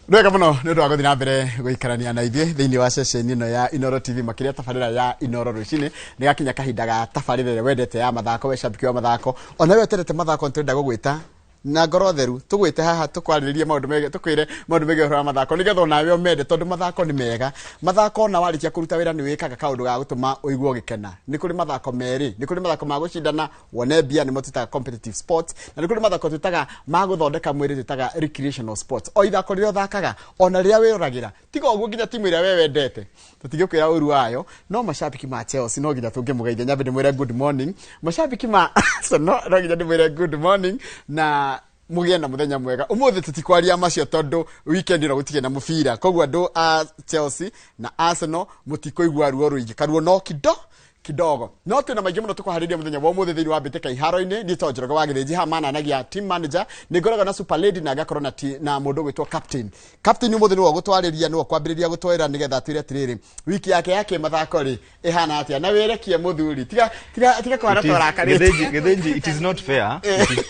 Wega muno nĩ ũndũ wa gũthiĩ na mbere gũikarania na ithuĩ thĩinĩ wa ceceni ĩno ya Inoro TV, makĩria tabarĩra ya Inoro rũcinĩ. Nĩ gakinya kahinda ga tabarĩra ĩrĩa wendete ya mathako. We shabiki wa mathako, ona we ũtendete mathako, nĩ tũrenda gũgwĩta na ngoro theru, tũgwĩte haha tũkwarĩrĩrie maũndũ megiĩ, tũkwĩre maũndũ megiĩ ũhoro wa mathako, nĩgetha onawe ũmende, tondũ mathako nĩ mega. Mathako, ona warĩkia kũruta wĩra, nĩ wĩkaga kaũndũ ga gũtũma ũigue ũgĩkena. Nĩ kũrĩ mathako merĩ: nĩ kũrĩ mathako ma gũcindana wone mbia, nĩmo twĩtaga competitive sports, na nĩ kũrĩ mathako twĩtaga ma gũthondeka mwĩrĩ, twĩtaga recreational sports. O ithako rĩrĩa ũthakaga, ona rĩrĩa wĩroragĩra, tiga ũguo nginya timu ĩrĩa we wendete tũtingĩkwĩra ũru wayo. No macambiki ma Chelsea no nginya tũngĩmũgeithia. Nyambe ndĩmwĩre good morning. Macambiki ma Arsenal no nginya ndĩmwĩre good morning na mũgĩe na mũthenya mwega. Ũmũthĩ tũtikwaria macio tondũ weekend ĩno gũtirĩ na mũbira, koguo andũ a Chelsea na Arsenal mũtikũigua ruo rũingĩ, karuo no kido kidogo. No twĩna maingĩ mũno tũkũharĩria mũthenya wa ũmũthĩ thĩinĩ wa mbĩtĩka iharo-inĩ. Niĩ to Njoroge wa Gĩthĩnji haha mananagia team manager, nĩ ngoragwo na super lady na ngakorwo na mũndũ ũgwĩtwo captain. Captain ũmũthĩ nĩwe ũgũtwarĩria, nĩwe ũkwambĩrĩria gũtwĩra nĩgetha atwĩre atĩrĩrĩ, wiki yake ya kĩmathako rĩ ĩhana atĩa, na wĩrekie mũthuri, tiga tiga tiga kũhana ta ũrakarĩte. Gĩthĩnji, Gĩthĩnji, it is not fair.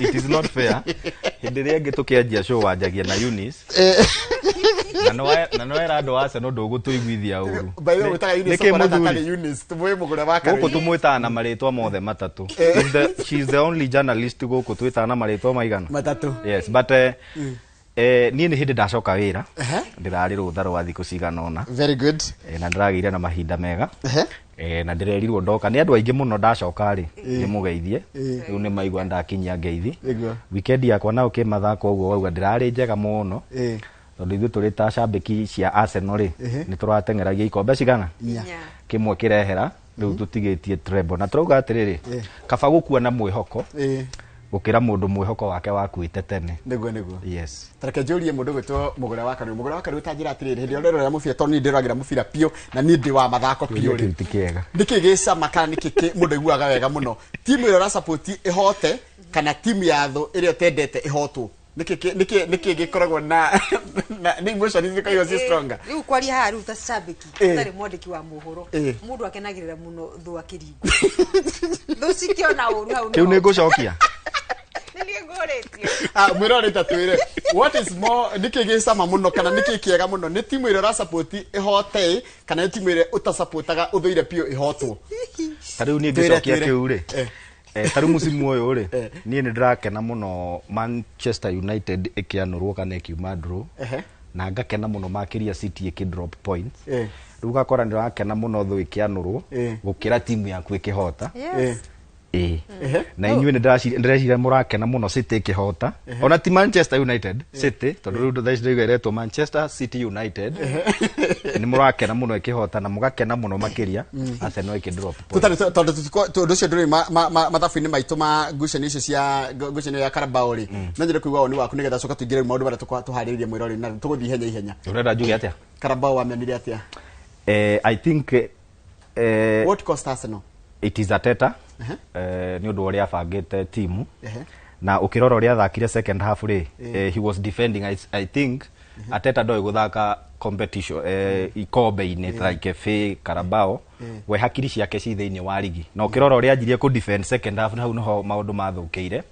It is not fair. Hĩndĩ ĩrĩa ĩngĩ tũkĩanjia show wanjagia na Eunice. Na nĩwera andũ a Arsenal ndũgũtũiguithia ũru. By the way, ũgwĩtaga Eunice? Nĩkĩ ũkona ta mũthuri? tarĩ Eunice tũmũĩ mũgũre wa Gũkũ Karũi. tũmwĩtaga na marĩtwa mothe matatũ. She's the only journalist gũkũ twĩtaga na marĩtwa maigana? Matatũ. Yes, but niĩ nĩ hĩndĩ ndacoka wĩra. Ndĩrarĩ rũtha rwa thikũ cigana ũna. Very good. Na ndĩragĩire na mahinda mega. Na ndĩrerirwo ndoka nĩ andũ aingĩ mũno, ndacoka rĩ ndĩmũgeithie. Rĩu nĩ maigua ndakinyia ngeithi. Weekend yakwa nayo kĩmathako ũguo wauga ndĩrarĩ njega mũno, tondũ ithuĩ tũrĩ ta cambĩki cia Arsenal rĩ, nĩ tũrateng'eragia ikombe cigana? 4. Kĩmwe kĩrehera, rĩu tũtigĩtie treble, na tũrauga atĩrĩrĩ, kaba gũkua na mwĩhoko gũkĩra mũndũ mwĩhoko wake wakuĩte tene. Nĩguo. Yes. Tareke njũrie mũndũ gwĩtwo mũgũre wa Karũĩ. Mũgũre wa Karũĩ, tanjĩra atĩrĩrĩ, hĩndĩ ĩrĩa ũrerorera mũbira, tondũ niĩ ndĩroragĩra mũbira biũ na niĩ ndĩ wa mathako biũ Kĩũria rĩ, kĩu ti kĩega. Nĩkĩ gĩcama kana nĩkĩ mũndũ aiguaga wega mũno, timu ĩrĩa ũrasupport ĩhote kana timu ya thũ ĩrĩa ũtendete ĩhotwo? Nĩkĩ gĩkoragwo na nĩ emotion cikoragwo ci stronger? Rĩu kwaria haha rĩu ta cambĩki ũtarĩ mwandĩki wa mohoro, mũndũ akenagĩrĩra mũno thũ akĩringwo, thũ cikĩona ũru hau. Kĩu nĩ ngũcokia. Nĩ niĩ ngũrĩtie. Ah, mwĩrore ta twĩre what is more, nĩkĩ gĩcama mũno kana nĩkĩ kĩega mũno, nĩ timu ĩrĩa ũrasupport ĩhote kana nĩ timu ĩrĩa ũtasupportaga, ũthũire biũ ĩhotwo? Ta rĩu niĩ Twĩre, ngĩcokia twĩre. kĩu rĩ, ta rĩu mũcimu ũyũ rĩ, niĩ nĩ ndĩrakena mũno Manchester United ĩkĩanũrwo kana ĩkiuma draw, na ngakena mũno makĩria City ĩkĩ drop points. Rĩu ũgakora ndĩrakena mũno thũ ĩkĩanũrwo gũkĩra timu yaku ĩkĩhota. Ĩĩ, na inyuĩ nĩ ndĩreciria mũrakena mũno City ĩkĩhota, ona ti Manchester United, City, tondũ rĩu thaa ici ndĩraigua ĩretwo Manchester City United. Nĩ mũrakena mũno ĩkĩhota na mũgakena mũno makĩria Arsenal ĩkĩ drop points. Tũtarĩ tondũ tondũ ũcio ndũrĩ mathabu-inĩ maitũ ma ngucanio icio cia ngucanio ya Carabao rĩ, no nyende kũigua woni waku nĩgetha coka tũingĩre rĩu maũndũ marĩa tũharĩrĩirie mwĩrori na tũgũthiĩ ihenya ihenya. Ũrenda njuge atĩa? Carabao wamĩonire atĩa? I think What cost Arsenal? It is Arteta, nĩ ũndũ wa ũrĩa abangĩte timu, na ũkĩrora ũrĩa athakire second half rĩ, he was defending. I think Arteta ndoĩ gũthaka competition ikombe-inĩ like FA, Carabao. We hakiri ciake ci thĩinĩ wa ligi, na ũkĩrora ũrĩa anjirie kũ defend second half, hau niho maũndũ mathũkĩire.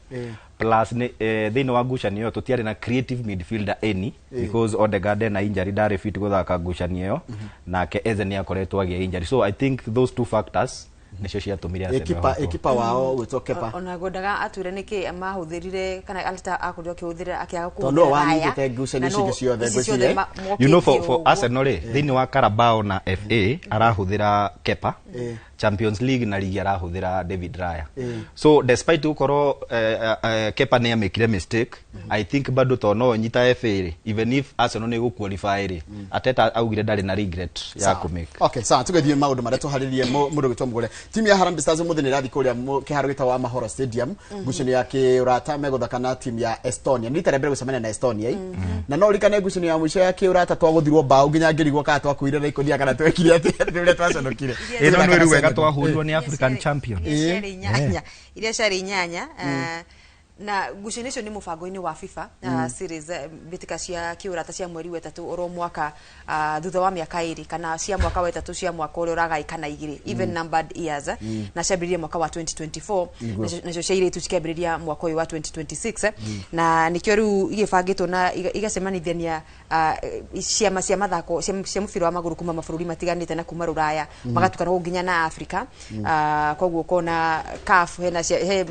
Plus nĩ thĩinĩ wa ngucanio ĩyo tũtiarĩ na creative midfielder any, because Odegaard ena injury, ndarĩ fit gũthaka ngucanio ĩyo, nake Eze nĩ akoretwo agĩa injury. So I think those two factors nĩcio ciatũmire Arsenal Kipa ĩhotwo. Kipa wao gwĩtwo Kepa. Ona ngwendaga atwĩre nĩkĩ mahũthĩrire kana Arteta akorirwo akĩhũthĩra akĩaga Tondũ nĩwe kũhũthĩra wanyitĩte Raya, ngucanio na icio ingĩ no ciothe, ici ciothe ngwĩciria. For, mokĩtie for ũguo. Arsenal rĩ, thĩinĩ wa Carabao na FA arahũthĩra Kepa, Champions League na ligi arahũthĩra David Raya. So despite gũkorwo Kepa nĩ amĩkire mistake, I think bado to no nyita FA rĩ, even if Arsenal nĩ gũqualify rĩ, Arteta augire ndarĩ na regret ya Sawa. kũmake. Okay, sawa, tũgĩthiĩ maũndũ marĩa tũharĩrie. Mũndũ gwĩtwo mũgũre, timu ya Harambee Stars ũmũthĩ nĩ ĩrathiĩ kũrĩa kĩharo gĩtagwo Amahoro Stadium, ngucanio ya kĩũrata megũthaka na timu ya Estonia. Nĩ rita rĩa mbere gũcemania na Estonia, na no ririkane ngucanio ya mũico ya kĩũrata twagũthirwo mbaũ nginya ngĩrigwo kana twakuire na ikũnia kana twekire atĩa, nĩ ũrĩa twaconokire. Ĩno nĩ Tũgĩthaka na wega Senegal. twahũrirwo nĩ African champion. Iria ciarĩ inyanya, iria ciarĩ inyanya. Na ngucanio icio nĩ mũbango-inĩ wa FIFA series, mbĩtĩka cia kĩũrata cia mweri wa ĩtatũ oro mwaka, thutha wa mĩaka 2, kana cia mwaka wa ĩtatũ cia mwaka ũrĩa ũragaĩkana igĩrĩ, even numbered years, na ciambĩrĩria mwaka wa 2024, nacio cia airĩtu cikĩambĩrĩria mwaka ũyũ wa 2026, na nĩkĩo rĩu igĩbangĩtwo na igacemanithania ciama cia mathako cia mũbira wa magũrũ kuma mabũrũri matiganĩte na kuma rũraya, magatukana gũkũ nginya na Afrika. Koguo ũkona CAF hena he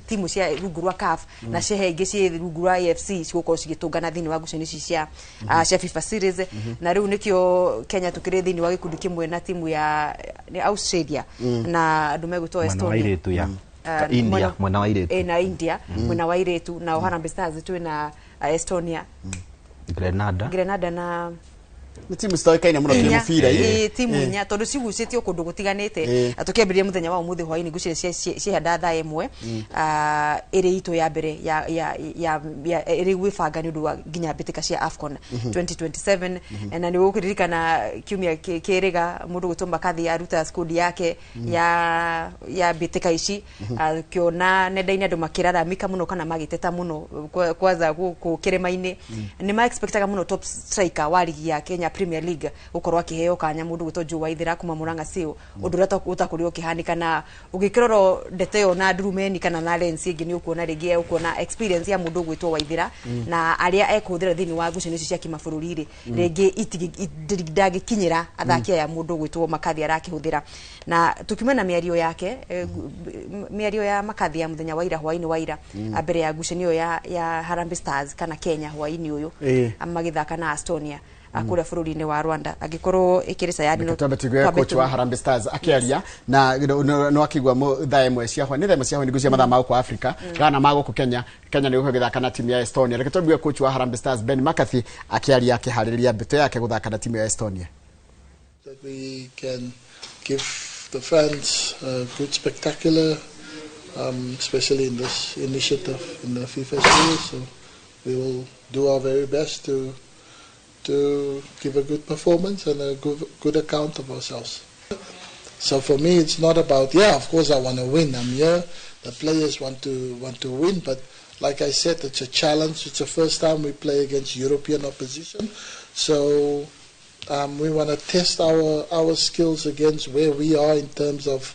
timu cia rungu rwa CAF na cia ingĩ ciĩ rungu rwa AFC cigũkorwo cigĩtũngana thĩinĩ wa ngucanio ici cia FIFA series. Na rĩu nĩkĩo Kenya tũkĩrĩ thĩinĩ wa gĩkundi kĩmwe na timu ya nĩ Australia na andũ megwĩtwo Mwena wa Estonia. airĩtu ya India. Mwena wa airĩtu. Na India mwena wa airĩtu, nao Harambee Stars twĩna Estonia, Grenada. Grenada na Nĩ timu citoĩkaine mũno inya. kĩmũbira. Ĩ, timu inya tondũ cigucĩtio kũndũ gũtiganĩte. Tũkĩambĩrĩria mũthenya wa ũmũthĩ hwaĩ-inĩ, ngwĩciria ciehanda thaa 1, ĩrĩ itũ ya mbere ya ĩrĩ gwĩbanga nĩ ũndũ wa nginya mbĩtĩka cia AFCON 2027. Na nĩ ũkũririkana kiumia kĩrĩga mũndũ gwĩtwo McCarthy aruta squad yake ya mbĩtĩka ici, akĩona nenda-inĩ andũ makĩraramika mũno kana magĩteta mũno, kwanza gũkũ kĩrĩma-inĩ nĩ ma expectaga mũno top striker wa ligi ya Kenya Premier League gũkorwo akĩheo kanya, mũndũ gwĩtwo Joe Waithera kuma Murang'a Seal, ũndũ ũrĩa ũtakorirwo ũkĩhanĩka. Na ũgĩkĩrora ndeto ĩyo na ndurumeni kana na lens ĩngĩ, nĩ ũkuona rĩngĩ ũkuona experience ya mũndũ ũgwĩtwo Waithera na arĩa ekũhũthĩra thĩinĩ wa ngucanio ici cia kĩmabũrũri rĩ, rĩngĩ ndangĩkinyĩra athaki aya mũndũ ũgwĩtwo McCarthy arakĩhũthĩra. Na tukiuma na mĩario yake, mĩario ya McCarthy ya mũthenya wa ira, hwaĩ-inĩ wa ira, mbere ya ngucanio ya Harambee Stars kana Kenya hwaĩ-inĩ ũyũ magĩthaka na Estonia kũrĩa bũrũri-inĩ wa Rwanda, angĩkorwo ĩkĩrĩ tayari Twambe tuigue twambe coach wa Harambee Stars akĩaria na no akigua thaa 1 cia hwaĩ, nĩ thaa 1 cia hwaĩ nĩguo mathaa ma gũkũ Africa kana ma gũkũ Kenya. Kenya nĩ gũkorwo ĩgĩthaka na timu ya Estonia. Reke twambigue coach wa Harambee Stars Ben McCarthy akĩaria akĩharĩrĩria mbĩtũ yake gũthaka na timu ya Estonia. That we can give the fans a good spectacular, especially in this initiative in the FIFA series. So we will do our very best to give a good performance and a good account of ourselves. So for me, it's not about, yeah, of course I want to win. I'm here. The players want to win, but like I said, it's a challenge. It's the first time we play against European opposition, so we want to test our skills against where we are in terms of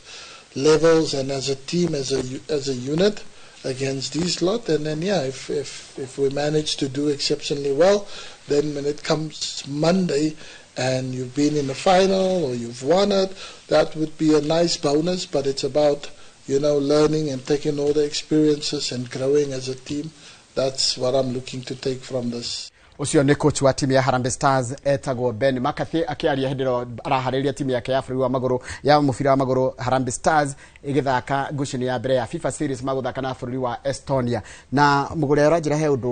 levels and as a team, as a unit against these lot. And then, yeah, if we manage to do exceptionally well, then when it comes Monday and you've been in the final or you've won it, that would be a nice bonus. But it's about learning and taking all the experiences and growing as a team. That's what I'm looking to take from this. Ũcio nĩ coach wa timu ya Harambee Stars etagwo Ben McCarthy akĩaria hĩndĩ ĩrĩa araharĩrĩria timu yake ya bũrũri wa magũrũ ya mũbira wa magũrũ Harambee Stars ĩgĩthaka ngucanio ya mbere ya FIFA series magũthaka na bũrũri wa Estonia. Na mũgũrĩ aranjĩra he ũndũ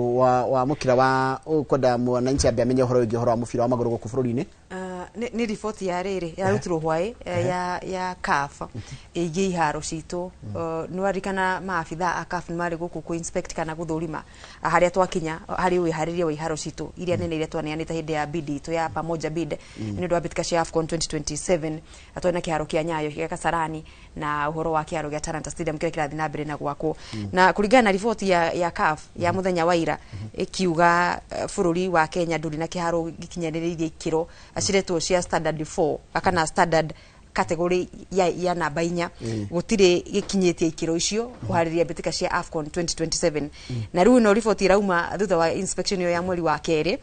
wa mũkira wa ũkwenda mwananchi ambe amenye ũhoro wĩgiĩ ũhoro wa mũbira wa magũrũ gũkũ bũrũri-inĩ. Nĩ riboti ya rĩrĩ yarutirwo hwaĩ, ya CAF ĩgiĩ iharo citũ. Nĩ warikana maabitha a CAF nĩ marĩ gũkũ kũ inspect kana gũthũrima harĩa twakinya harĩ wĩharĩria wa iharo citũ iria nene iria twaneanĩte hĩndĩ ya bid itũ ya pamoja bid nĩ ũndũ wa mbĩtĩka cia AFCON 2027. Twĩ na kĩharo kĩa Nyayo gĩa Kasarani na ũhoro wa kĩharo gĩa Talanta Stadium kĩrĩa kĩrathiĩ na mbere na gwakwo. Na kũringana na riboti ya CAF ya mũthenya wa ira, ĩkiuga bũrũri wa Kenya ndũrĩ na kĩharo gĩkinyanĩrĩirie ikĩro ciretwo cia standard 4 kana standard category ya namba 4, gũtirĩ gĩkinyĩtie ikĩro icio kũharĩria mbĩtĩka cia AFCON 2027. Na rĩu ĩno riboti ĩrauma thutha wa inspection ĩyo ya mweri wa kerĩ,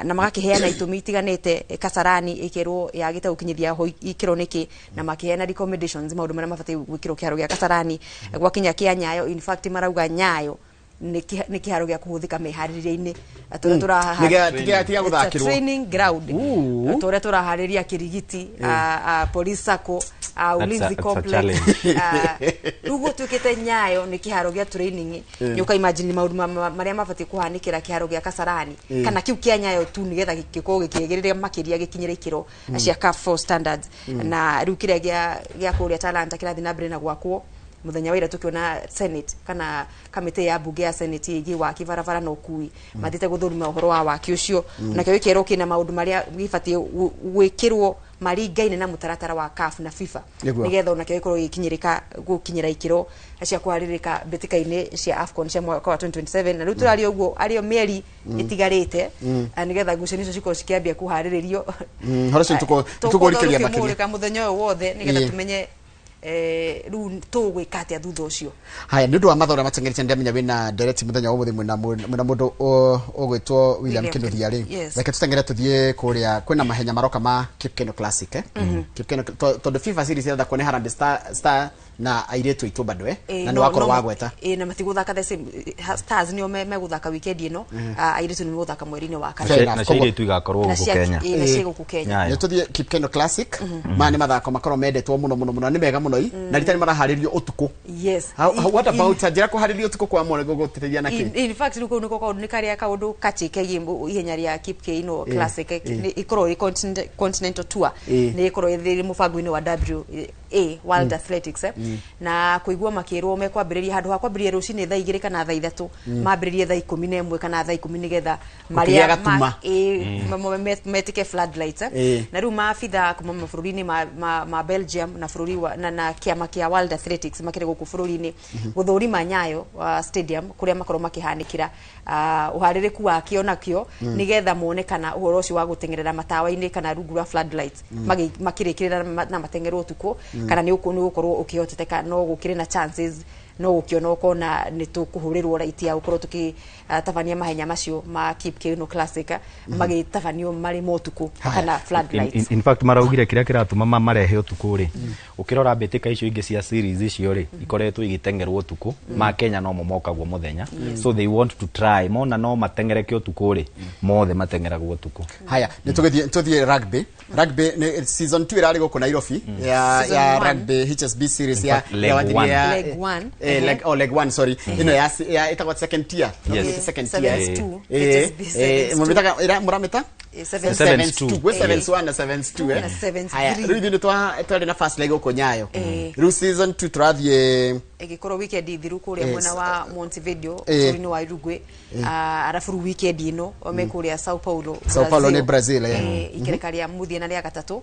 na magakĩheana itũmi itiganĩte. Kasarani ĩkerwo yagĩte gũkinyithia ho ikĩro nĩkĩ, na makĩheana recommendations maũndũ marĩa mabatiĩ gwĩkĩrwo kĩharo gĩa Kasarani. Gwakinya kĩa Nyayo, in fact marauga Nyayo nĩ kĩharo gĩa kũhũthĩka meharĩria-inĩ tũrĩa Tiga It's a gũthakĩrwo. training ground tũrĩa tũraharĩria Kirigiti, Police Sacco, Ulinzi That's a Complex. challenge. Rĩu gũtuĩkĩte Nyayo nĩ kĩharo gĩa training, nĩ ũka imagine maũndũ marĩa mabatiĩ kũhanĩkĩra kĩharo gĩa Kasarani kana kĩu kĩa Nyayo tu nĩgetha gĩkorwo gĩkĩagĩrĩra makĩria gĩkinyĩre ikĩro cia CAF 4 standards. Na rĩu kĩrĩa gĩa kũrĩa Talanta kĩrathiĩ na mbere na gwakwo. Muthenya wa ira tukiona Senate kana kamĩtĩ ya mbunge ya Senate ĩgiĩ waki barabara na ũkui mathiĩte gũthũrima ũhoro wa waki ũcio, nakĩo gĩkerwo kĩna maũndũ marĩa gĩbatiĩ gwĩkĩrwo. maringaine na mũtaratara wa CAF na FIFA Nĩguo. nĩgetha onakĩo gĩkorwo gĩkinyĩrĩka gũkinyĩra ikĩro cia kũharĩrĩka mbĩtĩka-inĩ cia AFCON cia mwaka wa 2027. Na rĩu tũraria ũguo arĩo mĩeri ĩtigarĩte, nĩgetha ngucanio icio cikorwo cikĩambia kũharĩrĩrio. Ũhoro ũcio nĩtũkũũrikĩria makĩria. Tũkũũrĩka mũthenya ũyũ wothe nĩgetha Ĩĩ. tũmenye rĩu tũgwĩka atĩa thutha ũcio. Haya, nĩ ũndũ wa mathaa ũrĩa mateng'erete, ndamenya wĩna ndereti mũthenya wa ũmũthĩ mwĩna mũndũ ũgwĩtwo William William Kinuthia rĩ. Yes. Reke tũteng'ere tũthiĩ kũrĩa kwĩna mahenya maroka ma Kipkeno Classic, eh? Kipkeno, tondũ FIFA series irathakwo nĩ Harambee Star na airĩtu aitũ bado, eh? Ĩĩ, Na nĩ no- wakorwo no- wagweta. Ĩĩ, na matigũthaka the same. Stars nĩo megũthaka weekend ĩno. Airĩtu nĩ megũthaka mweri-inĩ wa kana. Fair enough. Na cia airĩtu igakorwo Na gũkũ cia- Kenya. ĩĩ, na cia gũkũ Kenya. Nyayo. Nĩ tũthiĩ Kipkeno Classic. Maya nĩ mathako makorwo mendetwo mũno mũno mũno, nĩ mega mũno i na rita nĩ maraharĩrio ũtukũ. Yes. What about njĩra kũharĩrio ũtukũ kwa mwana gũgũteithia na kĩ? In fact, rĩu kũu nĩko kaũndũ nĩ karĩa kaũndũ kachĩ kegiĩ ihenya rĩa Kipkeino Classic. Nĩ ĩkorwo ĩ continental tour. Nĩ ĩkorwo ĩthĩ mũbango-inĩ wa WA, World Athletics, eh? Na kũigua makĩrwo mekwambĩrĩria handũ ha kwambĩrĩria rũcinĩ thaa 2 kana thaa 3, mambĩrĩrie thaa 11 kana thaa 10 nĩgetha Gũkĩgĩa gatuma. ĩĩ, metĩke floodlights, eh? Na rĩu maabitha kuma mabũrũri-inĩ ma Belgium na bũrũri wa, na kĩama kĩa World Athletics makĩrĩ gũkũ bũrũri-inĩ gũthũrima Nyayo stadium kũrĩa makorwo makĩhanĩkĩra ũharĩrĩku wakĩo nakĩo, nĩgetha mone kana ũhoro ũcio wa gũteng'erera matawa-inĩ kana rungu rwa floodlights makĩrĩkĩrĩra na mateng'erwo ũtukũ kana nĩ ũgũkorwo ũkĩhoteteka, no gũkĩrĩ na chances no gũkĩona ũkona nĩ tũkũhũrĩrwo raiti ya gũkorwo tũgĩtabania mahenya macio ma Kipkeino Classic magĩtabanio marĩ motukũ kana floodlights. In fact, maraugire kĩrĩa kĩratũma marehe ũtukũ rĩ, ũkĩrora mbĩtĩka icio ingĩ cia series icio rĩ, ikoretwo igĩteng'erwo ũtukũ, ma Kenya no mo mokagwo mũthenya, so they want to try mona no mateng'ereke ũtukũ rĩ, mothe mateng'eragwo ũtukũ. Haya, nĩ tũgĩthiĩ tũthiĩ rugby. Rugby nĩ season 2 ĩrarĩ gũkũ Nairobi ya Season ya one. Rugby HSB series In ya fact, leg ya wathiri one. ya Leg one. Leg, oh, leg 1, sorry. Ĩno ya ĩtagwo second tier. No, Yes. ĩtagwo second tier. Sevens two. HSB sevens two. Mũmĩtaga ĩra mũramĩta Sevens. Sevens two. gwĩ sevens 1 na sevens 2, eh? Na sevens Haya, three. rĩu ithuĩ nĩ twarĩ na first leg gũkũ Nyayo. Rĩu season 2 tũrathiĩ Ĩgĩkorwo weekend thiru kũrĩa mwena wa Montevideo, bũrũri-inĩ wa Uruguay. Arabu rĩu weekend ĩno me kũrĩa Sao Paulo. Sao Paulo nĩ Brazil, eh. Ikereka rĩa mũthia na rĩa gatatũ.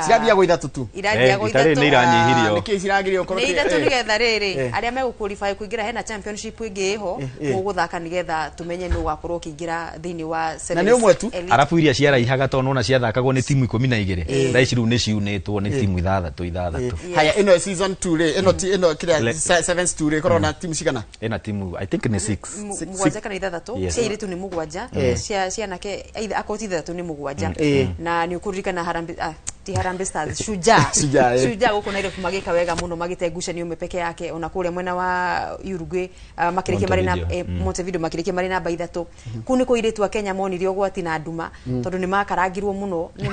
Cirathiagwo ithatũ tu. Irathiagwo Itarĩ ithatũ. nĩ iranyihirio. Nĩkĩ ciragĩrĩire gũkorwo Nĩ ithatũ nĩgetha rĩrĩ arĩa megũqualify kũingĩra hena championship ĩngĩ ĩho mũgũthaka nĩgetha tũmenye nũ ũgakorwo ũkĩingĩra thĩinĩ wa Na nĩ ũmwe tu? Elite. Arabu iria ciaraihaga tondũ nona ciathakagwo nĩ timu 12, thaa ici rĩu nĩ ciunĩtwo nĩ timu ithathatũ ithathatũ. Haya, ĩno season 2 rĩ, ĩno ti ĩno kĩrĩa sevens 2 rĩ, ĩkoragwo na timu cigana? Ĩna timu, I think nĩ 6. 7 kana 6. Yes. Cia airĩtu nĩ 7, cia cianake either akorwo ti 6 nĩ 7. Na nĩ ũkũririkana Harambee, ti Harambee Stars, Shujaa. Shujaa, eh. Shujaa gũkũ Nairobi magĩka wega mũno, magĩte ngucanio ĩmwe peke yake. Ona kũrĩa mwena wa Uruguay, makĩrĩkia marĩ na Montevideo. Montevideo makĩrĩkia marĩ namba 3. Kũu nĩkuo airĩtu a Kenya monire ũgwati na nduma tondũ nĩ makarangirwo mũno, nĩ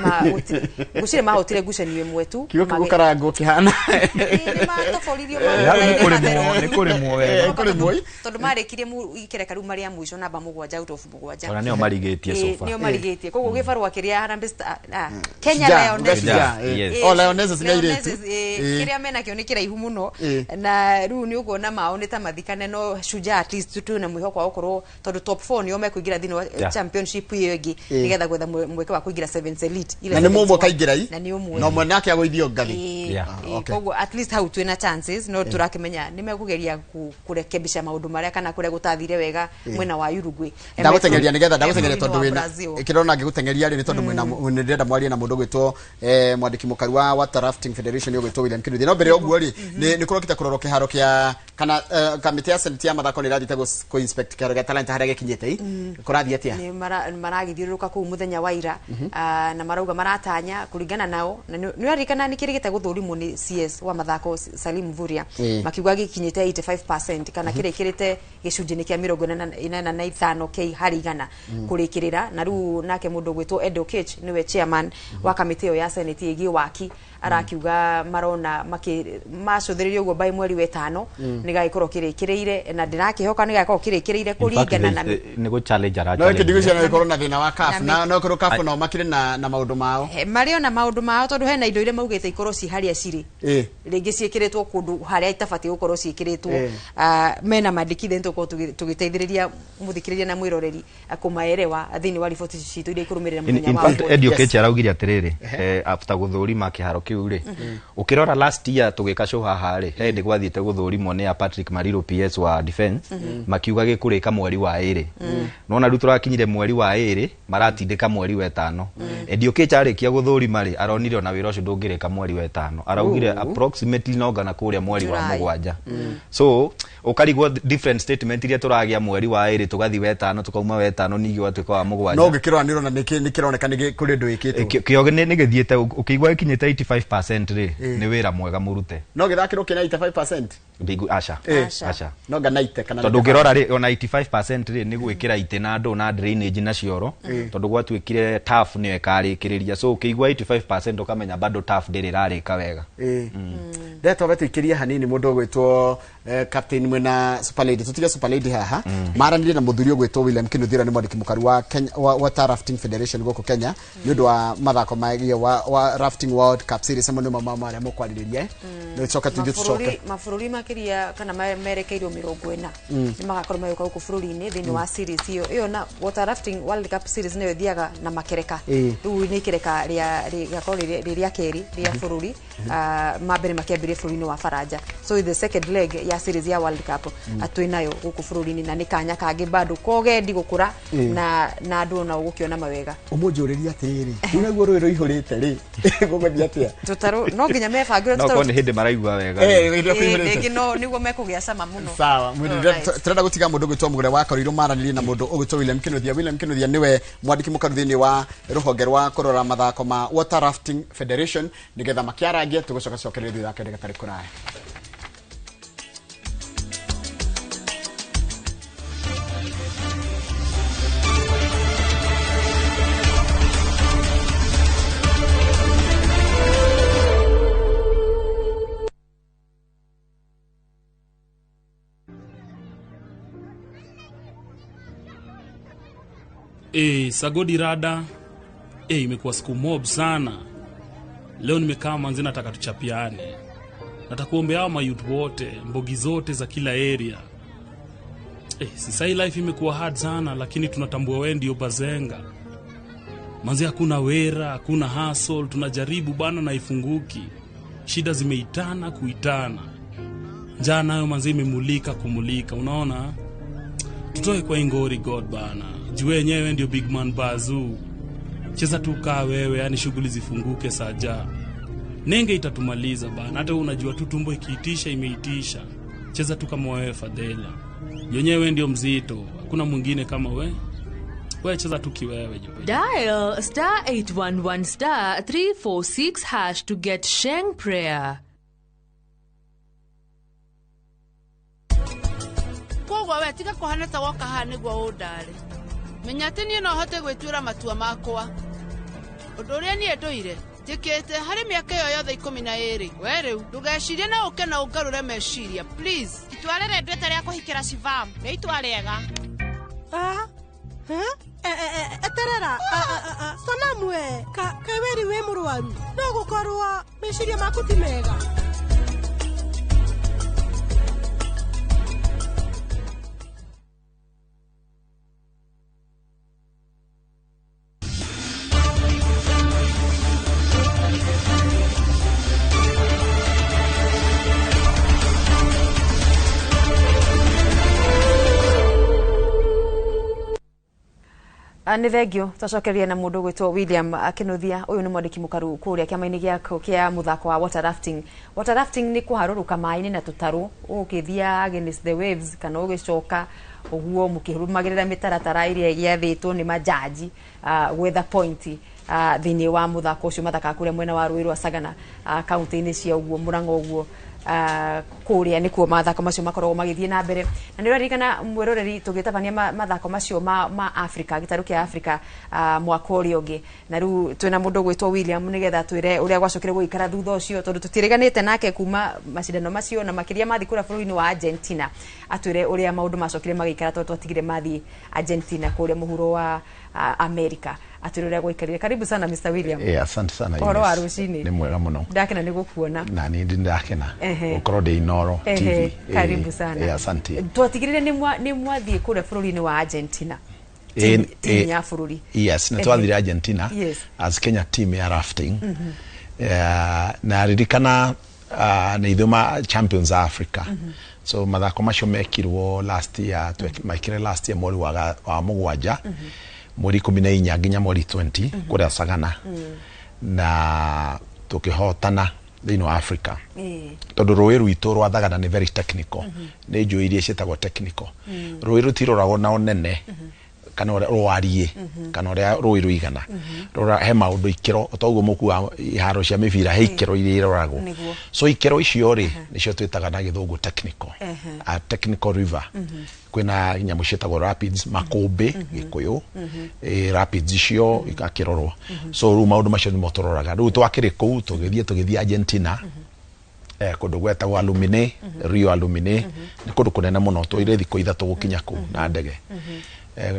ngwĩciria mahotire ngucanio ĩmwe tu. Kiugo kĩu gũkarangwo kĩhana Ĩĩ, nĩ matoboririo. Hau nĩ kũrĩmwo, nĩ kũrĩmwo wega. Kũrĩmwo, ĩ. Tondũ marĩkirie ikereka rĩu marĩ a mũico, namba 7 out of 7. Ona nĩo marigĩtie sofa. Nĩo marigĩtie, koguo gĩbarũa kĩrĩa Harambee Star, Kenya Shujaa, Lionesses. Shujaa, eh. Yes. Oh, Lionesses nĩ airĩtu. Lionesses, kĩrĩa menakĩo nĩ kĩraihu mũno. Na rĩu nĩ ũkuona mao nĩ ta mathikane, no Shujaa at least twĩna mwĩhoko wa gũkorwo tondũ top 4 nĩo mekũingĩra thĩinĩ wa championship ĩyo ĩngĩ nĩgetha gwetha mweke wa kũingĩra sevens elite ile Na nĩ sevens mũmwe one. kaingĩra i Na nĩ ũmwe. Na ũmwe nake agũithio ngathĩ. Okay. Koguo at least hau twĩna chances, no tũrakĩmenya nĩ mekũgeria kũrekebisha maũndũ marĩa kana kũrĩa gũtathire wega mwena wa Uruguay. Ndagũteng'eria nĩgetha ndagũteng'eria Bũrũri-inĩ tondũ wa wĩna Brazil. kĩrona ngĩgũteng'eria rĩ, nĩ tondũ mwĩna nĩ ndĩrenda mwarie na mũndũ ũgwĩtwo mwandĩki mũkaru wa Water Rafting Federation ũgwĩtwo William Kinuthia. No mbere ya ũguo rĩ, nĩ kũrokĩte kũrorwo kĩharo kĩa kana kamĩtĩ ya senate ya mathako nĩ ĩrathiĩte kũ inspect kĩharo gĩa Talanta harĩa gĩkinyĩte i kũrathiĩ atĩa? Nĩ maragĩthiũrũrũka kũu mũthenya wa ira, na marauga maratanya kũringana nao na nĩ ũraririkana nĩ kĩrĩgĩte gũthũrimwo nĩ CS wa mathako Salim Mvurya. Makiuga gĩkinyĩte 85% kana kĩrĩkĩrĩte gĩcunjĩ-inĩ kĩa 85 k harĩ igana kũrĩkĩrĩra. Na rĩu nake mũndũ ũgwĩtwo Edo Kech nĩwe chairman wa kamĩtĩ ĩyo ya senate ĩgiĩ waki. Arakiuga marona macũthĩrĩrio ũguo by mweri wetano nĩgagĩkorwo kĩrĩkĩrĩire, na ndĩrakĩhoka nĩgagĩkorwo kĩrĩkĩrĩire kũringana na nĩ gũ challenge ara No ĩkĩ ndigwĩciria no ĩkorwo na thĩna wa CAF, na no ĩkorwo CAF nao makĩrĩ na maũndũ mao. Marĩ ona maũndũ mao, tondũ hena indo iria maugĩte ikorwo ci harĩa cirĩ, rĩngĩ ciĩkĩrĩtwo kũndũ harĩa itabatiĩ gũkorwo ciĩkĩrĩtwo. Mena mandĩkithia, nĩtũgũkorwo tũgĩteithĩrĩria mũthikĩrĩria na mwĩroreri kũmaerewa thĩinĩ wa riboti citũ iria ikũrũmĩrĩra mũthenya wa ũmũthĩ. Eddie Okechi araugire atĩrĩrĩ, after gũthũrima kĩharo kĩu rĩ, ũkĩrora last year tũgĩka show haha rĩ, he hĩndĩ gwathiĩte gũthũrimwo nĩ a Patrick Mariru, PS wa defense, makiuga gĩkũrĩka mweri wa ĩrĩ. Nona rĩu tũrakinyire mweri wa ĩrĩ, maratindĩka mweri wa ĩtano. Eddie Okechi arĩkia gũthũrima rĩ, aronire ona wĩra ũcio ndũngĩrĩka mweri wa ĩtano. Araugire approximately no ngana kũrĩa mweri wa 7. So ũkarigwo different statement iria tũragĩa mweri wa ĩrĩ, tũgathi wetano, tũkauma wetano, ningĩ ũgatuĩka wa 7. No ũngĩkĩrora nĩ ũrona nĩ kĩroneka nĩ kũrĩ ũndũ wĩkĩtwo. Kĩo nĩ gĩthiĩte, ũkĩigua gĩkinyĩte 85% rĩ, nĩ wĩra mwega mũrute. No gĩthakĩrwo kĩna 85%? Ndingu, aca. Aca. No nga 90 kana tondũ ũngĩrora rĩ, ona 85% rĩ, nĩ gwĩkĩra itĩ na andũ na drainage na cioro, tondũ gwatuĩkire turf nĩyo ĩkarĩkĩrĩria. So ũkĩigua 85% ũkamenya bado turf ndĩrĩ ĩrarĩka wega. Ndetwa tũikĩrie hanini mũndũ ũgwĩtwo captain mwena Super Lady, tutige Super Lady haha, maranire na mũthuri ũgwĩtwo William Kinuthia, nĩ mwandĩki mũkaru wa Kenya, wa Water Rafting Federation gũkũ Kenya, nĩ ũndũ wa mathako megiĩ wa Rafting World Cup Series. Amwe nĩmo marĩa mũkwarĩrĩria, nĩ coka tũthiĩ tũcoke. Mabũrũri makĩria kana merekeirwo 40 nĩ magakorwo magĩũka gũkũ bũrũri-inĩ thĩinĩ wa series ĩyo na Water Rafting World Cup Series nĩyo ĩthiaga na makereka. Rĩu nĩ ikereka rĩa rĩgakorwo rĩ rĩa kerĩ rĩa bũrũri, ma mbere makĩambĩrĩria bũrũri-inĩ wa Faranja. So the second leg ya series ya World Cup twĩ nayo gũkũ bũrũri-inĩ, na nĩ kanya kangĩ bado kogendi gũkũra na andũ onao gũkĩona mawega. Ũmũnjũrĩrie atĩrĩrĩ, rĩu naguo rũĩ rũihũrĩte rĩ, gũgũthiĩ atĩa? Tũtarũ no nginya mebangĩre. No korwo nĩ hĩndĩ maraigua wega. Rĩngĩ no nĩguo mekũgĩa cama mũno. Sawa, tũrenda gũtiga mũndũ ũgwĩtwo Mũgũre wa Korirũ maranĩrie na mũndũ ũgwĩtwo William Kinuthia. William Kinuthia nĩwe mwandĩki mũkaru thĩinĩ wa rũhonge rwa kũrora mathako ma Water Rafting Federation, nĩgetha makĩarangie. Tũgũcoka cokereria thutha wa kahinda gatarĩ kũraya. Sagodi rada, imekuwa siku mob sana. Leo nimekaa manzi, nataka tuchapiane. Nataka kuombea hao mayouth wote, mbogi zote za kila area. Sisai life imekuwa hard sana, lakini tunatambua wewe ndio bazenga. Manzi hakuna wera, hakuna hustle, tunajaribu bana na ifunguki. Shida zimeitana kuitana. Njaa nayo manzi imemulika kumulika, unaona? Tutoe kwa ingori God bana. Juu wenyewe ndio big man bazoo. Cheza tu kaa wewe, yani shughuli zifunguke saja. Nenge itatumaliza bana. Hata unajua tu tumbo ikiitisha imeitisha. Cheza tu kama wewe Fadela. Yenyewe ndio mzito, hakuna mwingine kama we. Wewe cheza tu kiwewe jipe. Dial star 811 star 346 hash to get Sheng prayer. Koguo we tiga kuhana ta woka haha nĩguo ũndare. Menya atĩ niĩ no hote gwĩtuĩra matua makwa. Ũndũ ũrĩa niĩ ndũire njĩkĩte harĩ mĩaka ĩyo yothe 12. We rĩu ndũgecirie na ũke na ũngarũre meciria please. Itua rĩrĩ nduĩte rĩa kũhikĩra Shivam nĩ itua rĩega. Eterera Sanamu we kaĩ weri wĩ mũrwaru, no gũkorwo meciria maku ti mega. Nĩ thengio twacokeria na mũndũ ũgwĩtwo William Kinuthia. Ũyũ nĩ mwandĩki mũkaru kũrĩa kĩama-inĩ gĩako kĩa mũthako wa water rafting. Water rafting nĩ kũharũrũka maĩ-inĩ na tũtarũ ũgĩthiĩ against the waves kana ũgĩcoka ũguo mũkĩrũmagĩrĩra mĩtaratara ĩrĩa yathĩtwo nĩ majaji gwetha point thĩinĩ wa mũthako ũcio mathakaga kũrĩa mwena wa rũĩ rwa Sagana, kaunti-inĩ cia ũguo Mũrang'a ũguo. Kũrĩa nĩkuo mathako macio makoragwo magĩthiĩ na mbere, na nĩ ũraririkana mwĩroreri tũgĩtabania mathako macio ma Africa, gĩtarũ kĩa Africa, mwaka ũrĩa ũngĩ. Na rĩu twĩna mũndũ ũgwĩtwo William nĩgetha twĩre ũrĩa gwacokire gũikara thutha ũcio, tondũ tũtirĩganĩte nake kuma macindano macio, na makĩria mathiĩ kũrĩa bũrũri-inĩ wa Argentina, atwĩre ũrĩa maũndũ macokire magĩikara, tondũ twatigire mathiĩ Argentina kũrĩa mũhuro wa America, atwĩre ũrĩa gwaikarire. Karibu sana, Mr William. Asante sana. Ũhoro wa Ines. rũcinĩ? Nĩ mwega mũno. Ndakena nĩ gũkuona. Na nĩ ndakena gũkorwo ndĩ Inoro TV. Karibu sana. Asante. Twatigirire nĩ mwathiĩ kũrĩa bũrũri-inĩ wa Argentina, timu ya bũrũri. Yes, nĩ twathire Argentina as Kenya team ya rafting. Na ririkana nĩ ithuĩ ma champions a Africa. So mathako macio mekirwo last year, mekire last year mweri wa mũgwanja, mweri 14 nginya mweri 20 kũrĩa Sagana, na tũkĩhotana thĩinĩ wa Africa, tondũ rũĩ rwitũ rwa Thagana nĩ very technical, nĩ njũĩ iria ciĩtagwo technical. Rũĩ rũtiroragwo na ũnene kana ũrĩa rwariĩ kana ũrĩa rũĩ rũigana. Rora he maũndũ ikĩro, toguo mũkuaga iharo cia mĩbira, he ikĩro iria iroragwo. So ikĩro icio rĩ, nĩcio twĩtaga na gĩthũngũ technical, a technical river. Kwĩna nyamũ ciĩtagwo rapids, makũmbĩ gĩkũyũ. Rapids icio igakĩrorwo. So rĩu maũndũ macio nĩmo tũroraga. Rĩu twakĩrĩ kũu, tũgĩthiĩ Argentina, kũndũ gwetagwo Alumine, Rio Alumine. Nĩ kũndũ kũnene mũno, twaire thikũ 3 gũkinya kũu na ndege.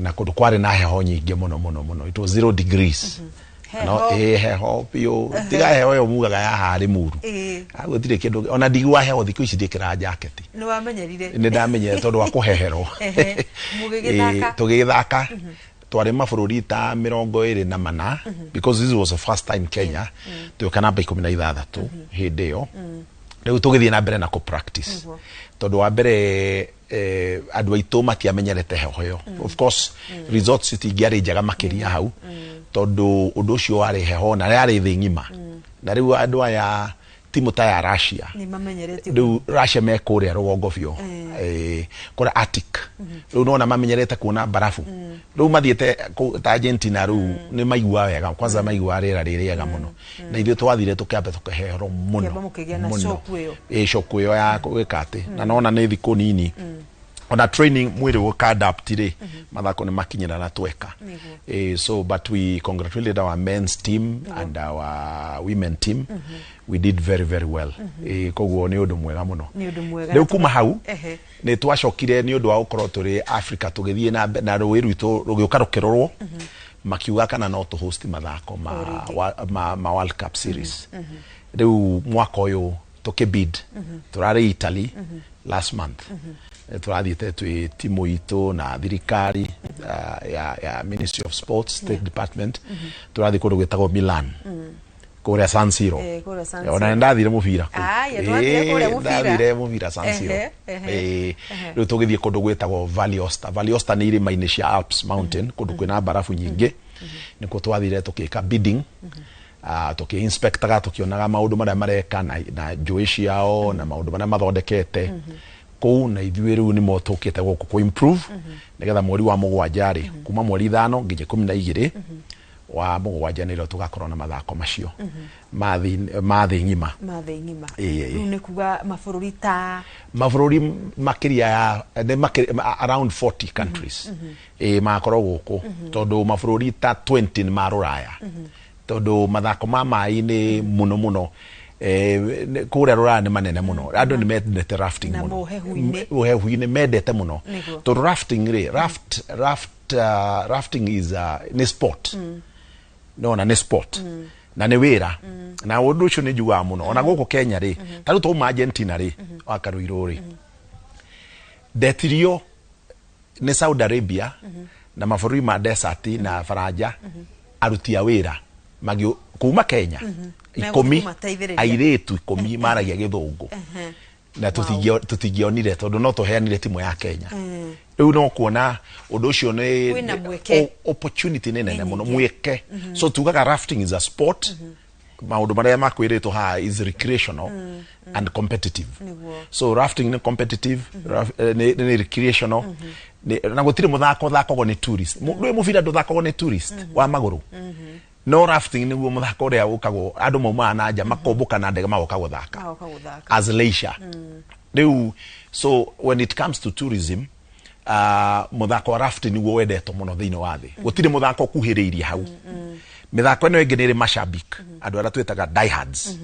Na kũndũ kwarĩ na heho nyingĩ mũno mũno mũno, it was 0 degrees. No Heho. Heho biũ, tiga heho ĩyo mugaga ya harĩ muru. Gũtirĩ kĩndũ ona ndigua heho, thikũ ici ndiĩkĩraga jaketi. Nĩ wamenyerire. Nĩ ndamenyere tondũ wa kũheherwo. Mũgĩgĩthaka. Tũgĩgĩthaka twarĩ mabũrũri ta 24, because this was the first time Kenya tuĩka namba 16 hĩndĩ ĩyo. Rĩu tũgĩthiĩ na mbere na kũ practice, tondũ wa mbere andũ aitũ matiamenyerete heho ĩyo. Of course results itingĩarĩ njega makĩria hau, tondũ ũndũ ũcio warĩ heho na yarĩ thĩ ng'ima, na rĩu andũ aya timu ta ya Russia Nĩ mamenyerete. Rĩu Russia me kũrĩa rũgongo biũ, kũrĩa Arctic. Rĩu nona mamenyerete kuona barabu, rĩu mathiĩte ta Argentina, rĩu nĩ maigua wega, kwanza maigua rĩera rĩ rĩega mũno. Na ithuĩ twathire tũkĩamba tũkĩherwo mũno. Kĩamba mũkĩgĩa na Mũno. shock ĩyo. Shock ĩyo ya gwĩka atĩ na nona nĩ thikũ nini ona training mwĩrĩ gũka adapt rĩ, mathako nĩ makinyĩra na tweka. So but we congratulated our men's team and our women team. We did very very well. Koguo nĩ ũndũ mwega mũno. Nĩ ũndũ mwega. Rĩu kuma hau nĩ twacokire, nĩ ũndũ wa gũkorwo tũrĩ Africa, tũgĩthiĩ na na rũĩ rwitũ rũgĩũka rũkĩrorwo, makiuga kana no tũ host mathako ma, O rĩngĩ. ma World Cup series. Rĩu mwaka ũyũ tũkĩbid, tũrarĩ Italy last month. Tũrathiĩte twĩ timu itũ na thirikari, ya Ministry of Sports, State Department. Tũrathiĩ kũndũ gwĩtagwo Milan, kũrĩa San Siro. Kũrĩa San Ona Siro. nĩ ndathire mũbira kũu. Aya, nĩwathire kũrĩa mũbira? Ndathire mũbira San Siro. Ehe, ehe, Rĩu tũgĩthiĩ kũndũ gwĩtagwo Valley Osta. Valley Osta nĩ irĩma-inĩ cia Alps mountain, kũndũ kwĩna mbarabu nyingĩ. Nĩkuo twathire tũgĩka bidding, tũkĩ-inspectaga, tũkĩonaga maũndũ marĩa mareka na njũĩ ciao na maũndũ marĩa mathondekete kũu, na ithuĩ rĩu nĩmo tũkĩte gũkũ kũ improve, nĩgetha mweri wa mũgwanja rĩ, kuma mweri 5 nginya 12 wa mũgwanja, nĩrĩo tũgakorwo na mathako macio ma thĩ ng'ima. Ma thĩ ng'ima. Ĩĩ. Rĩu nĩ kuga mabũrũri ta Mabũrũri makĩria ya nĩ around 40 countries magakorwo gũkũ, tondũ mabũrũri ta 20 nĩ ma rũraya, tondũ mathako ma maĩ-inĩ mũno mũno kũrĩa rũraya nĩ manene mũno. Andũ nĩ mendete rafting Na mũno. ũhehu-inĩ. Ũhehu-inĩ mendete mũno. Tondũ rafting rĩ, rafting is nĩ sport, nona nĩ sport na nĩ wĩra, na ũndũ ũcio nĩ njugaga mũno ona gũkũ Kenya rĩ. Ta rĩu twauma Argentina rĩ, wa Karuirũ rĩ, ndetirio nĩ Saudi Arabia na mabũrũri ma desert na Faranja, aruti a wĩra kuma Kenya 10, Megũthiĩ kũmateithĩrĩria. Airĩtu 10 maragia gĩthũngũ, na tũtingĩonire tondũ no tũheanire timu ya Kenya. Rĩu no kuona ũndũ ũcio nĩ Kwĩna mweke. Opportunity nĩ nene Nĩ mũno, nyingĩ. Mweke. So tugaga rafting is a sport. Maũndũ marĩa makwĩrĩtwo haha is recreational and competitive. So rafting nĩ competitive, nĩ recreational. Na gũtirĩ mũthako ũthakagwo nĩ tourist. Ndũĩ mũbira ndũthakagwo nĩ tourist wa magũrũ. No rafting nĩguo mũthako ũrĩa ũkagwo andũ maumaga na nja makombũka na ndege magoka gũthaka as leisure. Rĩu so when it comes to tourism, mũthako wa rafting nĩguo wendetwo mũno thĩinĩ wa thĩ. Gũtirĩ mũthako ũkuhĩrĩirie hau. Mĩthako ĩno ĩngĩ nĩ ĩrĩ mashabik, andũ arĩa twĩtaga diehards.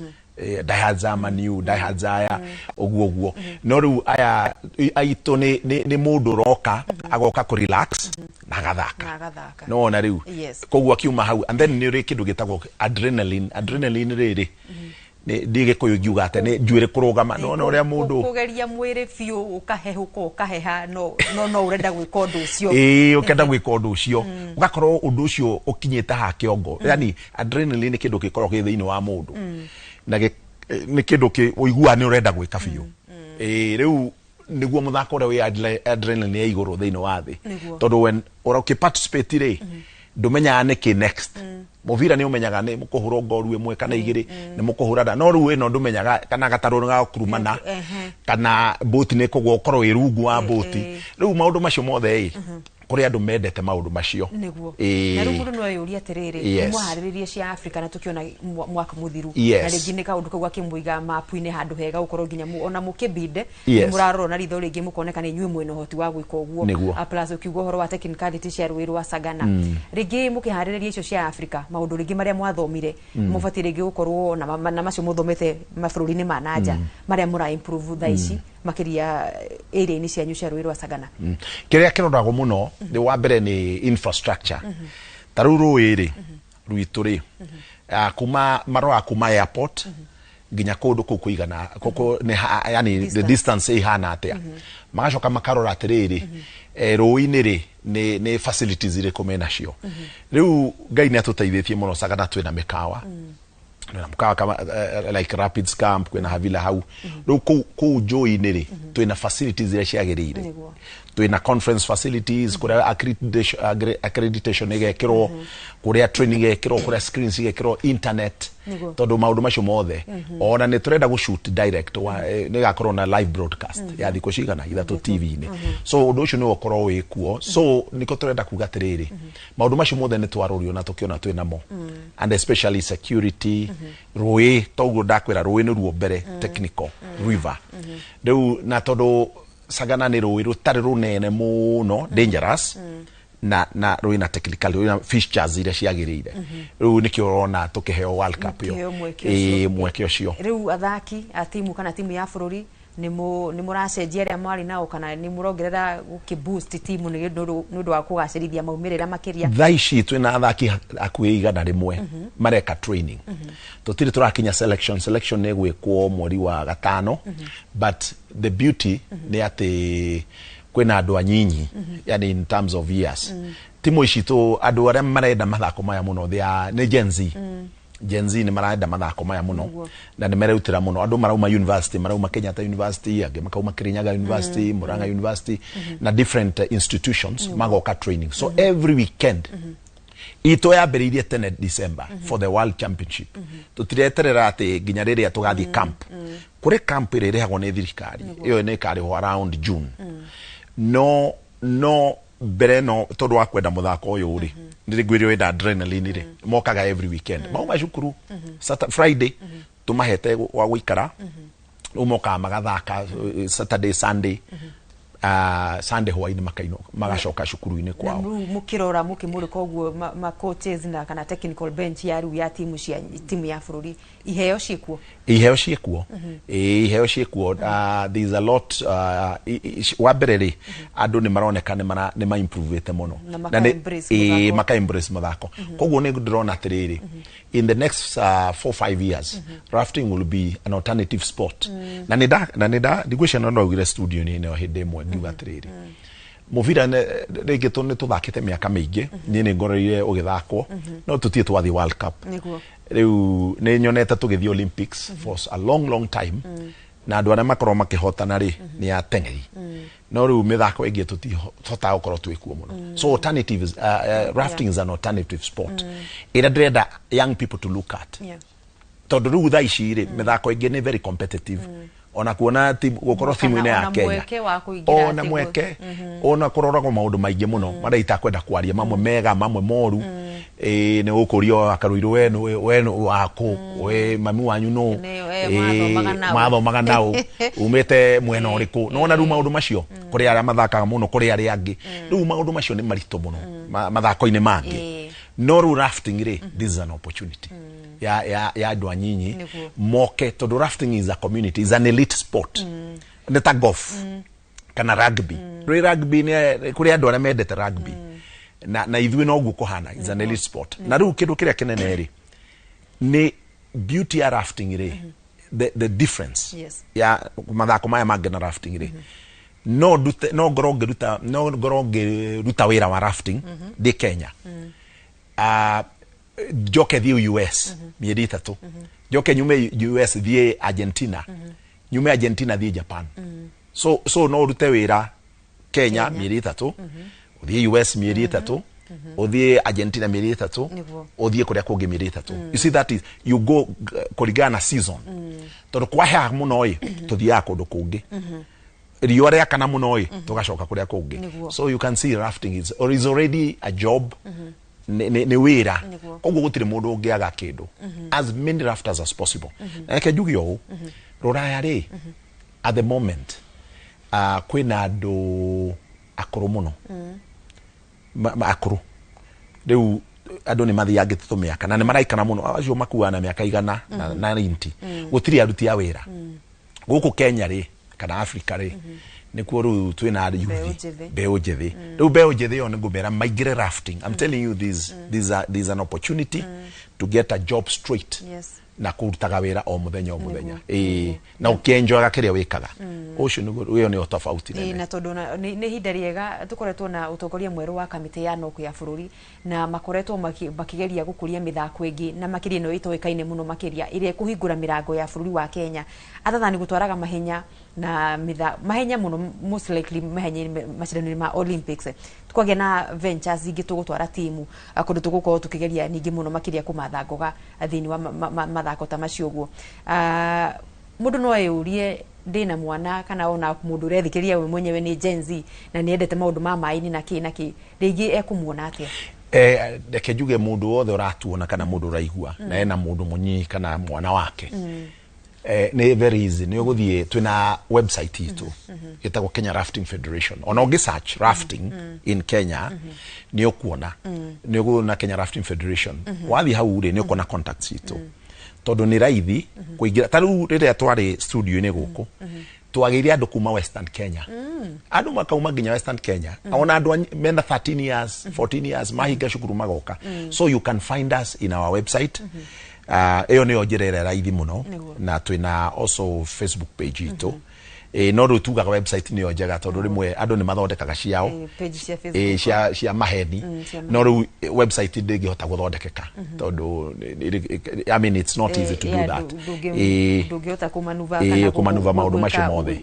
Diehards a Manu, diehards aya ũguo ũguo. No rĩu aya aitũ nĩ mũndũ ũroka agoka kũ relax na agathaka. No ona rĩu koguo akiuma hau, and then nĩ ũrĩ kĩndũ gĩtagwo adrenaline. Adrenaline rĩrĩ nĩ Gĩkũyũ ngiuga atĩ nĩ njuĩrĩ kũrũgama. No ona ũrĩa mũndũ kũgeria mwĩrĩ biũ ũkahehũka ũkaheha, no no ũrenda gwĩka ũndũ ũcio. Ĩĩ, ũkenda gwĩka ũndũ ũcio, ũgakorwo ũndũ ũcio ũkinyĩte ha kĩongo. Yani adrenaline nĩ kĩndũ gĩkoragwo gĩ thĩinĩ wa mũndũ, na nĩ kĩndũ ũiguaga nĩ ũrenda gwĩka biũ. Ĩĩ, rĩu nĩguo mũthako ũrĩa wĩ adrenaline ya igũrũ thĩinĩ wa thĩ, tondũ when ũkĩ participate rĩ, ndũmenyaga nĩkĩ next. Mũbira nĩ ũmenyaga nĩ mũkũhũrwo ngoru ĩmwe kana igĩrĩ, nĩ mũkũhũrana, no rĩu ĩno ndũmenyaga kana gatarũ nĩ gagũkurumana kana boti nĩ kũgwa ũkorwo wĩ rungu wa boti. Rĩu maũndũ macio mothe ĩ, kũrĩ andũ mendete maũndũ macio. Nĩguo. Na rĩu mũndũ no eyũrie atĩrĩrĩ, mwaharĩrĩrie cia Africa na tũkĩona mwaka mũthiru, na rĩngĩ nĩ kaũndũ kau gakĩmũiga mapu-inĩ handũ hega gũkorwo nginya ona mũkĩbinde nĩ mũrarora na ritho rĩngĩ mũkoneka nĩ inyuĩ mwĩna ũhoti wa gwĩka ũguo. Plus ũkiuga ũhoro wa technicality cia rũĩ rwa Sagana, rĩngĩ mũkĩharĩrĩria icio cia Africa, maũndũ rĩngĩ marĩa mwathomire mũbatiĩ rĩngĩ gũkorwo na macio mũthomete mabũrũri-inĩ ma nanja marĩa mũra improve thaa ici makĩria area-inĩ cianyu cia rũĩ rwa Sagana. Kĩrĩa kĩroragwo mũno nĩ wa mbere nĩ infrastructure. Ta rĩu rũĩ rĩ rwitũ rĩ, kuma maroraga kuma airport nginya kũndũ kũu kũigana kũkũ nĩ yani the distance ihana atĩa. Magacoka makarora atĩrĩrĩ, rũĩ-inĩ rĩ nĩ facilities irĩkũ menacio. Rĩu Ngai nĩ atũteithĩtie mũno Sagana twĩna mĩkawa. Na mkawa kama like Rapids Camp kwĩna Havila hau. Rĩu kũu njũĩ-inĩ rĩ twĩna facilities iria ciagĩrĩire. Twĩna conference facilities kũrĩa accreditation ĩgekĩrwo, kũrĩa training ĩgekĩrwo, kũrĩa screens igekĩrwo, internet, tondũ maũndũ macio mothe ona nĩ tũrenda gũ shoot direct, nĩ gakorwo na live broadcast ya thikũ cigana 3 TV-inĩ. So ũndũ ũcio nĩ ũkorwo wĩ kuo. So nĩkĩo tũrenda kuga atĩrĩrĩ, maũndũ macio mothe nĩ twarorio na tũkĩona twĩ namo, and especially security. Rũĩ toguo ndakwĩra, rũĩ nĩ ruo mbere technical river. Rĩu na tondũ Sagana nĩ rũĩ rũtarĩ rũnene mũno, dangerous, na rũĩ na technical, rũĩ na features iria ciagĩrĩire. Rĩu nĩkĩo ũrona tũkĩheo World Cup ĩyo, mweke ũcio. Rĩu athaki a timu kana timu ya bũrũri nĩ mũracenjia arĩa mwarĩ nao kana nĩ mũrongerera gũkĩ boost timu nĩ ũndũ wa kũgacĩrithia maumĩrĩra makĩria? Thaa ici twĩna athaki hakuhĩ 100 mareka training. Tũtirĩ tũrakinya selection. Selection nĩ gwĩkwo mweri wa 5, but the beauty nĩ atĩ kwĩna andũ anyinyi, yani in terms of years. Timu ici tũ andũ arĩa marenda mathako maya mũno, they are nĩ Gen Z. Gen Z nĩ marenda mathako maya mũno na nĩ merutĩra mũno. Andũ marauma university, marauma Kenyatta University, angĩ makauma Kirinyaga University, Murang'a University, na different institutions magoka training. So every weekend itũ yambĩrĩirie tene December for the World Championship. Tũtireterera atĩ nginya rĩrĩa tũgathiĩ camp. Kũrĩ camp ĩrĩa ĩrĩhagwo nĩ thirikari, ĩyo nĩ ĩkarĩhwo around June. No mbere no tondũ wa kwenda mũthako ũyũ rĩ, nĩ ngwĩrire wenda adrenaline rĩ, mokaga every weekend. Mauma cukuru Friday tũmahete gwa gũikara, rĩu mokaga magathaka Saturday, Sunday, Sunday hwaĩ-inĩ makainũka magacoka cukuru-inĩ kwao. Rĩu mũkĩrora mũkĩmũrĩka ũguo ma coaches na kana technical bench ya rĩu ya timu cia timu ya bũrũri, iheo ciĩkuo? Iheo ciĩkuo. Iheo ciĩkuo. There is a lot. Wa mbere rĩ, andũ nĩ maroneka nĩ ma improvete mũno na maka embrace mũthako. Koguo nĩ ndĩrona atĩrĩrĩ, in the next 4-5 years rafting will be an alternative sport. Na nĩ ndigwĩciria no ndaugire studio-inĩ ĩno hĩndĩ ĩmwe ngiuga atĩrĩrĩ, mũbira rĩngĩ nĩ tũthakĩte mĩaka mĩingĩ, niĩ nĩ ngoreire ũgĩthakwo, no tũtirĩ twathiĩ World Cup. Rĩu nĩ nyonete tũgĩthiĩ Olympics for a long long time, na andũ arĩa makorwo makĩhotana rĩ nĩ ateng'eri, no rĩu mĩthako ĩngĩ tũtihotaga gũkorwo twĩkuo mũno. So alternatives, rafting is an alternative sport ĩrĩa ndĩrenda young people to look at, tondũ rĩu thaa ici rĩ mĩthako ĩngĩ nĩ very competitive. Ona kuona gũkorwo timu-inĩ ya Kenya, ona mweke, ona kũroragwo maũndũ maingĩ mũno marĩa itakwenda kwaria, mamwe mega mamwe moru. Nĩ ũkũrio akarũirwo we waku we mami wanyu no mathomaga nao umĩte mwena ũrĩkũ. Nona rĩu maũndũ macio kũrĩ arĩa mathakaga mũno kũrĩ arĩa angĩ, rĩu maũndũ macio nĩ maritũ mũno mathako-inĩ mangĩ. No rĩu rafting rĩ, this is an opportunity ya andũ anyinyi moke, tondũ rafting is a community, is an elite sport. Nĩ ta golf kana rugby. Rĩu rugby nĩ kũrĩ andũ arĩa mendete rugby na ithuĩ noguo kũhana, is an elite sport. Na rĩu kĩndũ kĩrĩa kĩnene rĩ nĩ beauty ya rafting rĩ, the difference ya mathako maya mangĩ na rafting rĩ, no ngorwo ngĩruta wĩra wa rafting ndĩ Kenya, njoke thiĩ US mĩeri 3, njoke nyume US thiĩ Argentina, nyume Argentina thiĩ Japan. So no ũrute wĩra Kenya mĩeri 3, ũthiĩ US mĩeri 3, ũthiĩ Argentina mĩeri 3, ũthiĩ kũrĩa kũngĩ mĩeri 3. You see, that is you go kũringana na season. Tondũ kwaheha mũno ĩ tũthiaga kũndũ kũngĩ, riũa rĩakana mũno ĩ tũgacoka kũrĩa kũngĩ. So you can see rafting is already a job, nĩ wĩra, koguo gũtirĩ mũndũ ũngĩaga kĩndũ, as many rafters as possible. Na reke njuge ũũ, rũraya rĩ at the moment kwĩna andũ akũrũ mũno, akũrũ rĩu andũ nĩ mathiangĩte tũmĩaka na nĩ maraikara mũno, acio makuaga na mĩaka 190, gũtirĩ aruti a wĩra. Gũkũ Kenya rĩ kana Africa rĩ nĩkuo rĩu twĩna youth mbeũ njĩthĩ. Rĩu mbeũ njĩthĩ ĩyo nĩngũmera maingĩre rafting. I'm telling you this is an opportunity to get a job straight. Na kũrutaga wĩra o mũthenya o mũthenya, na ũkĩenjoyaga kĩrĩa wĩkaga. Ũcio nĩguo ĩyo nĩyo tofauti nene. Na tondũ nĩ ihinda rĩega tũkoretwo na ũtongoria mwerũ wa kamĩtĩ ya NOC ya bũrũri, na makoretwo makĩgeria gũkũria mĩthako ĩngĩ na makĩria ĩno ĩtoĩkaine mũno makĩria ĩrĩa ĩkũhingũra mĩrango ya bũrũri wa Kenya, other than gũtwaraga mahenya na mahenya mũno, most likely mahenya macindano-inĩ ma Olympics. Twagĩa na ventures ingĩ tũgũtwara timu kũndũ tũgũkorwo tũkĩgeria ningĩ mũno makĩria kũmatha ngoga thĩinĩ wa mathako ta macio ũguo. Mũndũ no eyũrie ndĩna mwana kana ona mũndũ ũrethikĩrĩria we mwenyewe nĩ Gen Z na nĩendete maũndũ ma maĩ-inĩ na kĩ na kĩ, rĩngĩ ekũmuona atĩa? Reke njuge mũndũ wothe ũratuona kana mũndũ ũraigua na ena mũndũ mũnyinyi kana mwana wake, nĩ very easy, nĩ ũgũthiĩ twĩna website itũ ĩtagwo Kenya Rafting Federation. Ona ũngĩ search rafting in Kenya nĩ ũkuona, nĩ ũkuona Kenya Rafting Federation. Wathiĩ hau rĩ nĩ ũkuona contacts itũ, tondũ nĩ raithi kũingĩra. Ta rĩu rĩrĩa twarĩ studio-inĩ gũkũ twagĩire andũ kuma Western Kenya, andũ makauma nginya Western Kenya, ona andũ mena 13 years 14 years mahinga cukuru magoka. So you can find us in our website. Ĩyo nĩyo njĩra ĩrĩa raithi mũno, na twĩna also Facebook page itũ. No rĩu tugaga website nĩyo njega tondũ rĩmwe andũ nĩ mathondekaga ciao cia maheni, no rĩu website ndĩngĩhota gũthondekeka tondũ I mean it's not easy to do that. Ndũngĩhota kũmanuva maũndũ macio mothe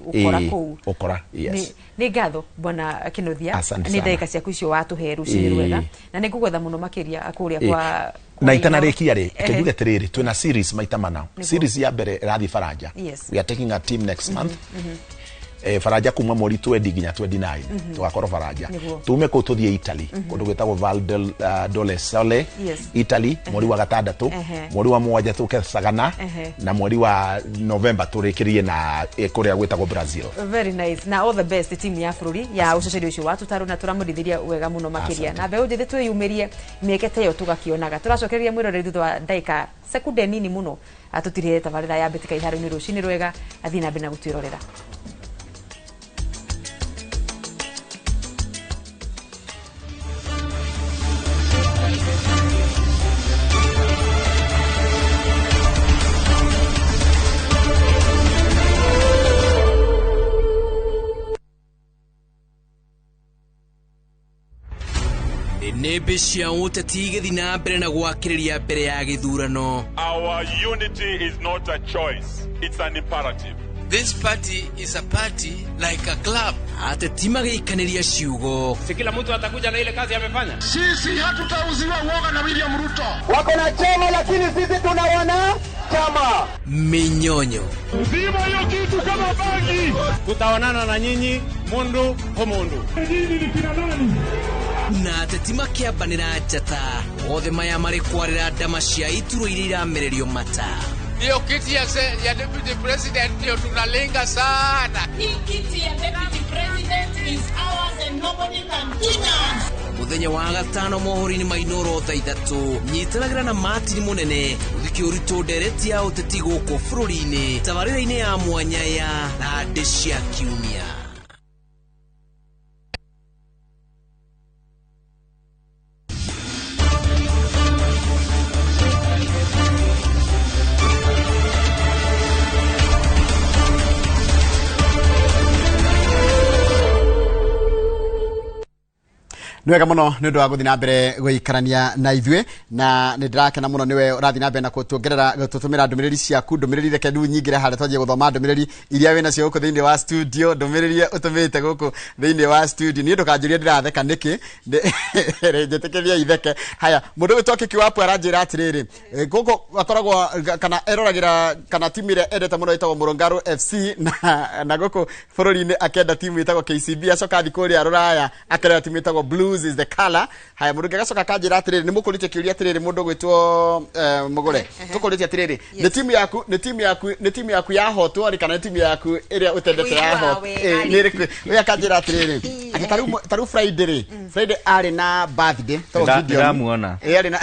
ũkora. Yes, nĩ ngatho bwana Kinuthia nĩ ndagĩka ciaku icio watũhe rũcinĩ rwega, na nĩ ngũgwetha mũno makĩria kũrĩa kwa na itanarĩkia rĩ reke njuge atĩrĩrĩ, twĩna series maita mana. Series ya mbere ĩrathiĩ Faranja. We are taking a team next month. Faranja kuma mweri 20 nginya 29 tugakorwo Faranja. Tume kũu tũthiĩ Italy kũndũ gwĩtagwo Val del Sole, Italy, mweri wa 6, mweri wa 7 tũke Sagana, na mweri wa November tũrĩkĩrie na kũrĩa gwĩtagwo Brazil. Very nice, na all the best team ya bũrũri ya ũceceria ũcio wa tũtarũ, na tũramũrithĩria wega mũno makĩria, na mbeũ njĩthĩ twĩyumĩrie mĩeke ta ĩyo tũgakĩonaga. Tũracokereria mwĩroreri thutha wa ndagĩka sekunde nini mũno atũtirĩre tabarĩra ya mbĩtĩka iharo-inĩ rũcinĩ rwega. Athiĩ na mbere na gũtwĩrorera. Nĩmbĩ cia ũteti igĩthiĩ na mbere na gwakĩrĩria mbere ya gĩthurano. Our unity is not a choice, it's an imperative. This party is a party like a club. Ateti magĩikanĩria ciugo. Si kila mtu atakuja na ile kazi amefanya. Sisi hatutauziwa uoga na William Ruto. Wako na chama lakini sisi tuna wana chama. Minyonyo. Zima hiyo kitu kama bangi. Tutaonana na nyinyi mundu kwa mundu. Nyinyi ni kina nani? Na ateti makĩambanĩra njata. Othe maya marĩ kwarĩra ndama cia ituro iria iramererio mata. Hiyo kiti ya deputy president ndio tunalenga sana. Hii kiti ya deputy president is ours and nobody can touch us. Muthenya wa gatano mohoro-inĩ ma Inooro thaa 3 nyitanagĩra na Martin Mũnene ũthike ũritũ ndereti ya ũteti gũkũ bũrũri-inĩ tabarĩra-inĩ ya mwanya ya Thandĩ cia Kiumia. Nĩ wega mũno nĩ ũndũ wa gũthiĩ na mbere gũikarania na ithuĩ na nĩ ndĩrakena mũno nĩwe ũrathiĩ na mbere na gũtuongerera gũtũtũmĩra ndũmĩrĩri ciaku ndũmĩrĩri reke rĩu nyingĩre harĩa twanjie gũthoma ndũmĩrĩri iria wĩ nacio gũkũ thĩinĩ wa studio ndũmĩrĩri ũtũmĩte gũkũ thĩinĩ wa studio niĩ ndũkanjũrie ndĩratheka nĩkĩ njĩtĩkĩrie itheke haya mũndũ ũyũ Tokiki Wapu aranjĩra atĩrĩrĩ gũkũ akoragwo kana eroragĩra kana timu ĩrĩa endete mũno ĩtagwo Mũrũngarũ FC na gũkũ bũrũri-inĩ akenda timu ĩtagwo KCB acoka athiĩ kũrĩa Rũraya akerera timu ĩtagwo Blues is the color. Haya mundu agacoka kanjira atiriri ni mukurite kiuria atiriri mundu gwitwo mugure tukurite atiriri ni timu yaku ni timu yaku ni timu yaku yahotwo ri kana ni timu yaku iria utendete yahotwo ni ri uya kanjira atiriri ati taru Friday ri Friday ari na birthday to Gideon ndamuona ari na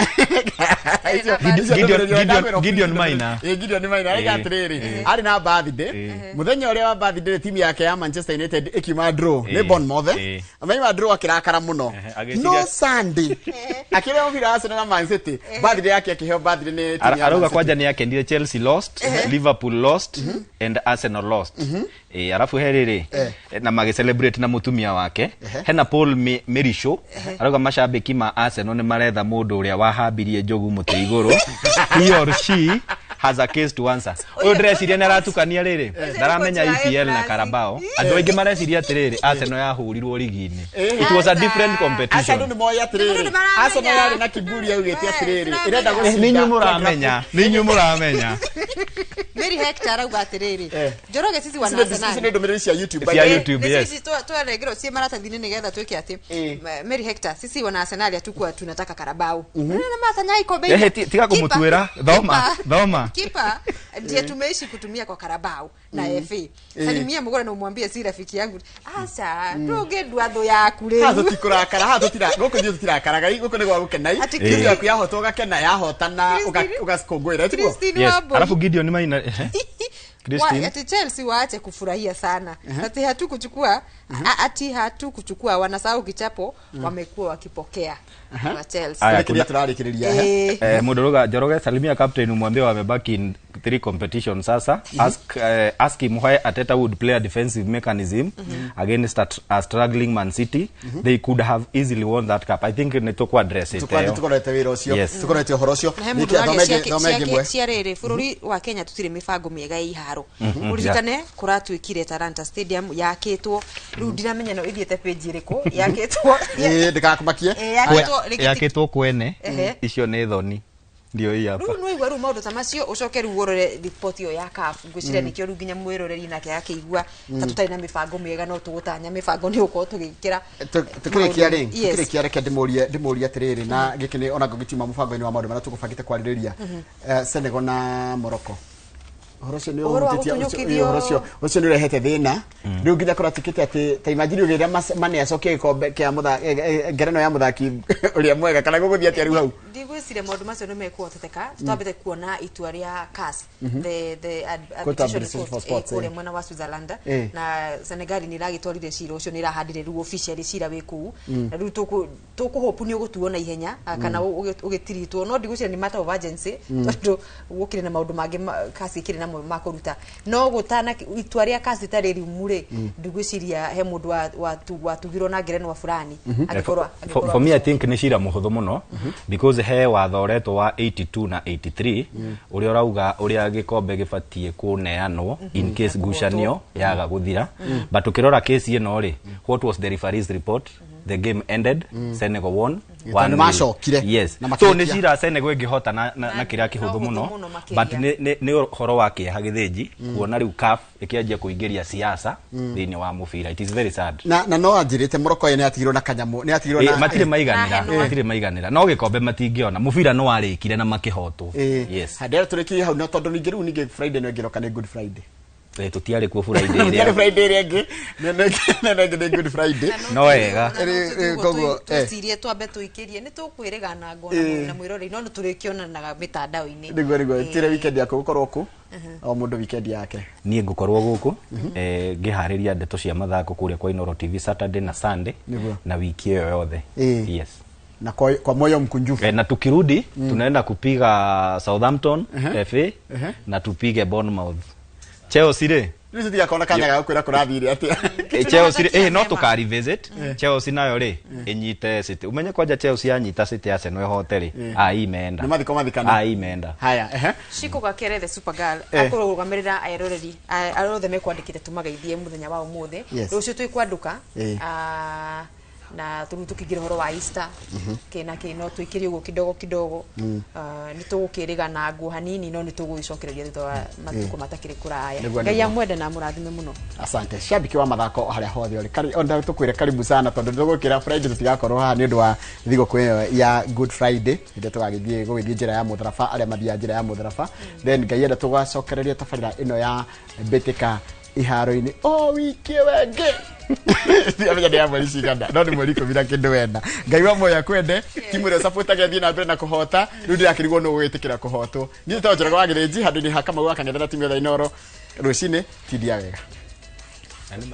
Gideon Maina Gideon Maina ari atiriri ari na birthday muthenya uria wa birthday timu yake ya Manchester United ikiuma draw ni Bournemouth amaima draw akirakara muno no Sunday akira mupira Arsenal na Man City birthday yake akiheo birthday ni timu ya arauga kwanja ni akendire Chelsea lost Liverpool lost and Arsenal lost arafu herere na mage celebrate na mutumia wake hena Paul Merisho arauga mashabiki ma Arsenal ni maretha mundu uria wahambirie njogu muti iguru he or she has a case to answer. Uyu ndreciria ni aratukania riri ndaramenya EPL na Carabao andu aingi mareciria atiriri Arsenal yahurirwo rigi-ini. It was a different competition. Arsenal ni moya atiriri Arsenal yari na kiburi yaugite atiriri irenda gucinda ninyu muramenya ninyu muramenya Mary Hector arauga atiriri Njoroge sisi wana Arsenal sisi ndio cia YouTube cia YouTube yes sisi twaregero sie maratathi-inĩ nigetha twike ati Mary Hector sisi wana Arsenal hatukuwa tunataka Carabao na matanya ikombe tiga kumutwira thoma thoma kipa ndiye tumeishi kutumia kwa Carabao na FA. Salimia mugora na umwambie si rafiki yangu. Acha ndũngĩndua thũ yaku rĩu. Haha tũtikũrakara haha tũtira gũkũ ndio tũtirakaraga gũkũ nĩ gwa gũkena. Timu yaku yahota ũgakena yahotana ũgakũngũĩra tiguo. Yes. Alafu Gideon Maina Christine ati Chelsea waache kufurahia sana. Ati hatukuchukua ati hatukuchukua wanasahau kichapo wamekuwa wakipokea wa Chelsea. Aya kuna Mudoroga Njoroge salimia captain umwambie wamebaki in 3 competition sasa. Ask him why Arteta would play a defensive mechanism against a struggling Man City. They could have easily won that cup. I think ni tukwa address it. Tukorete wira ucio. Tukorete uhoro ucio. Niki ciarere bururi wa Kenya tutire mibango miega iharo. Uririkane kuratuikire Talanta Stadium yakitwo riu ndiramenya no ithiete page iriku yakitwo ndikakumakie yakitwo kwene icio ni thoni ndio hii hapa riu no igua riu maundu ta macio ucoke riu urore report iyo ya CAF ngwiciria nikio riu nginya mwiroreri nake akĩigua ta tutari na mibango miega no tugutanya mibango ni ukorwo tugikira tukirikia ri tukirikia reke ndimurie atiriri na giki ni ona ngũgĩtiuma mũbango-inĩ wa maũndũ marĩa tũgũbangĩte kwarĩrĩria Senegal na Morocco uhoro ucio ni uhutĩtie uhoro ucio ni urehete thina riu nginya kũratikĩte atĩ ta imagine ũrĩa Mane acokie gĩkombe kĩa ngereno ya mũthaki ũrĩa mwega kana gũgũthiĩ atĩa rĩu hau ndigwĩciria maũndũ macio nĩ mekuhoteteka twambĩte kuona itua rĩa CAS the arbitration court kũrĩa mwena wa Switzerland na Senegal nĩ ĩragĩtwarire cira ũcio nĩ ĩrahandire rĩu officially cira wĩ kũu na rĩu tũkũhope nĩ ũgũtuo na ihenya kana ũgĩtiritwo no ndigwĩciria nĩ matter of urgency tondũ gũkĩrĩ na maũndũ mangĩ CAS ĩkĩrĩ namo makuruta no gutana itua ria CAS ritarĩ riumu rĩ ndigwĩciria he mũndũ watugirwo na ngerenwa fulani angĩkorwo for me I think nĩ cira mũhũthũ mũno because he watho ũretwo wa 82 na 83 ũrĩa ũrauga ũrĩa gĩkombe gĩbatiĩ kũneanwo in case ngucanio yaga gũthira but ũkĩrora case ĩno rĩ what was the referee's report The game ended, Senegal won. Tondũ 1-0. macokire Yes. na So makĩrĩkia. nĩ cira Senegal ĩngĩhota na kĩrĩa kĩhũthũ mũno, mũno makĩria. but nĩ ũhoro wa kĩeha gĩthĩnji kuona rĩu CAF ĩkĩanjia kũingĩria siasa thĩinĩ wa mũbira. It is very sad. Na no anjĩrĩte Morocco ye nĩ atigirwo na kanyamũ, nĩ atigirwo na Matirĩ maiganĩra, matirĩ maiganĩra, no gĩkombe matingĩona. Mũbira nĩ warĩkire na makĩhotwo. Yes. Handĩra tũrĩkirie hau, na tondũ ningĩ rĩu ningĩ Friday no ĩngĩroka nĩ Good Friday. Tũtiarĩ kuo Friday Tũtiarĩ ĩrĩa. Friday ĩrĩa ĩngĩ. Nĩ ĩngĩ nĩ Good Friday. No wega. Koguo Twĩcirie twambe tũikĩrie nĩ tũkwĩrĩgana na mwĩroreri, no nĩ tũrĩkĩonanaga mĩtandao-inĩ. Nĩguo tire weekend yaku gũkorwo kũ o mũndũ weekend yake. Niĩ ngũkorwo gũkũ ngĩharĩria ndeto cia mathako kũrĩa kwa Inoro TV Saturday na Sunday na wiki ĩyo yothe. Yes. Na kwa moyo mkunjufu. Na tukirudi tunaenda kupiga Southampton FA na tupige Bournemouth. Chelsea rĩ, Rĩu tũtigakona kanya ga gũkwĩra kũrathire atĩa. Chelsea rĩ, no tũka revisit. Chelsea nayo rĩ ĩnyite City. Umenye kwanja Chelsea yanyita City, Arsenal ĩhote rĩ, ai imenda. Nĩ mathiko mathikana. Ai imenda. Haya, ehe. Shiko Gakere the Supergirl akũrũgamĩrĩra eroreri arĩa othe mekwandĩkĩte tũmageithie mũthenya wa ũmũthĩ. Rũciũ twĩkwandũka na tũrĩu tũkĩingĩra ũhoro wa Easter kĩ na kĩ, no tũikĩrie ũguo kidogo kidogo. Nĩ tũgũkĩrĩgana nguo hanini, no nĩ tũgũgĩcokereria thutha wa matukũ matakĩrĩ kũraya. Ngai amwende na amũrathime mũno. Asante. Shabiki wa mathako harĩa hothe ũrĩ. Ona tũkwĩre karibu sana, tondũ tũgũkĩra Friday tũtigakorwo haha nĩ ũndũ wa thigũkũ ĩyo ya Good Friday, hĩndĩ tũgagĩthiĩ gũgĩthiĩ njĩra ya mũtharaba, arĩa mathiaga njĩra ya mũtharaba. Then Ngai enda tũgacokereria tabarĩra ĩno ya mbĩtĩka iharo-inĩ o wiki ĩyo ĩngĩ. Ndiramenya nĩ ya mweri cigana, no nĩ mweri 10 na kĩndũ wena. Ngai wa muoyo akwende, timu ĩrĩa ũcapotaga ĩthiĩ na mbere na kũhota. Rĩu ndĩrakĩrigwo nũ ũgwĩtĩkĩra kũhotwo. Niĩ njĩtagwo Njoroge wa Gĩthĩnji, handũ-inĩ ha Kamau wa Kang'ethe na timu yothe ya Inooro. Rũcinĩ tindia wega. Na nĩ